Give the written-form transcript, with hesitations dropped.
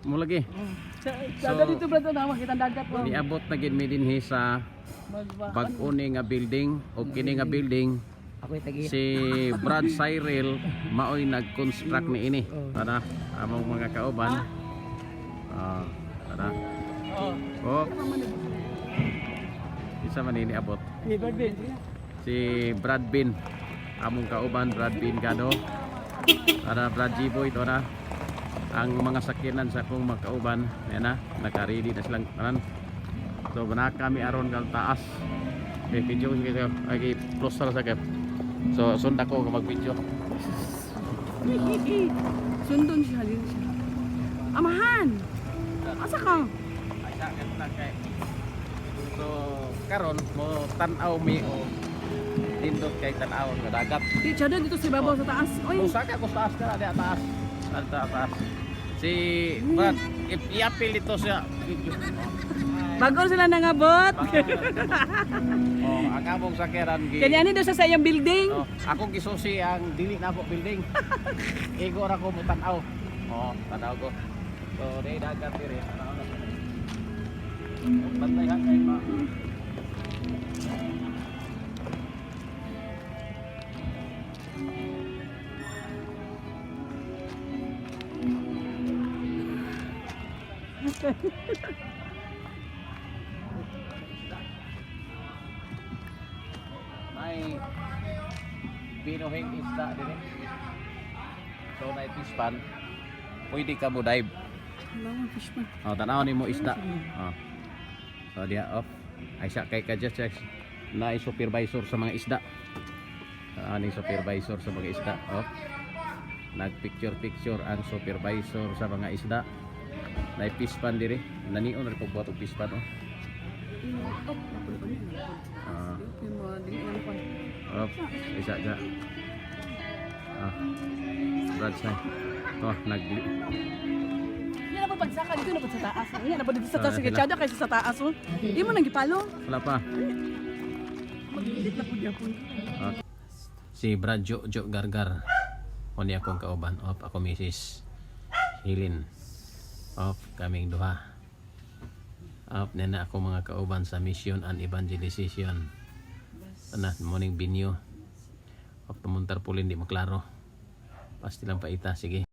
Mo lagi. Sa so, dito, brother, na makita ang dagat mo. Niabot na gid mi dinhi sa bag-o ni nga building o kini nga building. Ako'y tagi. Si Brad Cyril maoy nag-construct niini. Tara, among mga kauban. Ah, tara. Oh. Isa man ini abot. Si Brad Bin. Si Brad Bin. Among kauban Brad Bin Gado. Tara, Brad G-Boy to na. Ang mga sakyanan sa akong mga kauban, yan na, naka-ready na silang tanan. So na kami aron kang taas. Okay, video ko kayo. Ay, close na sa kayo. So sund ako nga mag-video. Sundon siya, din siya. Amahan! Asa ka? Ay, sa akin na kay. So karon mo tan-aw mi o nindot kay tan-aw nga dagat. Di, siya doon dito sa ibabaw sa taas. Oy, Usa ka ko sa taas ka na taas. Sa taas. Si Brad, i-appeal ito siya. Video. Bago sila nangabot. Oh, ang among sakyanan gi. Kanya ani daw siya sa iyang building. Oh, akong gisusi ang dili na po building. Igo ra ko mo tan-aw. Oh, tan-aw ko. So, di dagat diri. Tan-aw na. Bantay ha kay ma. May binuhing isda diri. So na fish pan. Pwede ka mo dive. Wala akong fish man. Oh, tanaw nimo isda. Oh. So diya off. Ay sa kay ka just na supervisor sa mga isda. Ani supervisor sa mga isda. Oh. Nagpicture picture ang supervisor sa mga isda. Na fish pan diri. Nanion ra ko buhat og fish pan oh. Oh, napul pa niya. Ah. Yung mga dili na ko. Oh, isa ja. Ah. Brad say. Oh, nag Yan na po pagsaka dito na po sa taas. Yan na po dito sa taas. Ah, Sige, sila. tsada kaysa sa taas. Oh. Di mo nang gipalo. Wala pa. Mag-edit na po gyapon. Si Brad Jo Jo Gargar. O niya akong kauban. Off ako Mrs. Hilin. Off kaming duha. Off na na ako mga kauban sa mission and evangelization. Ana, morning binyo. Off tumuntar pulin di maklaro. Pasti lang paita, sige.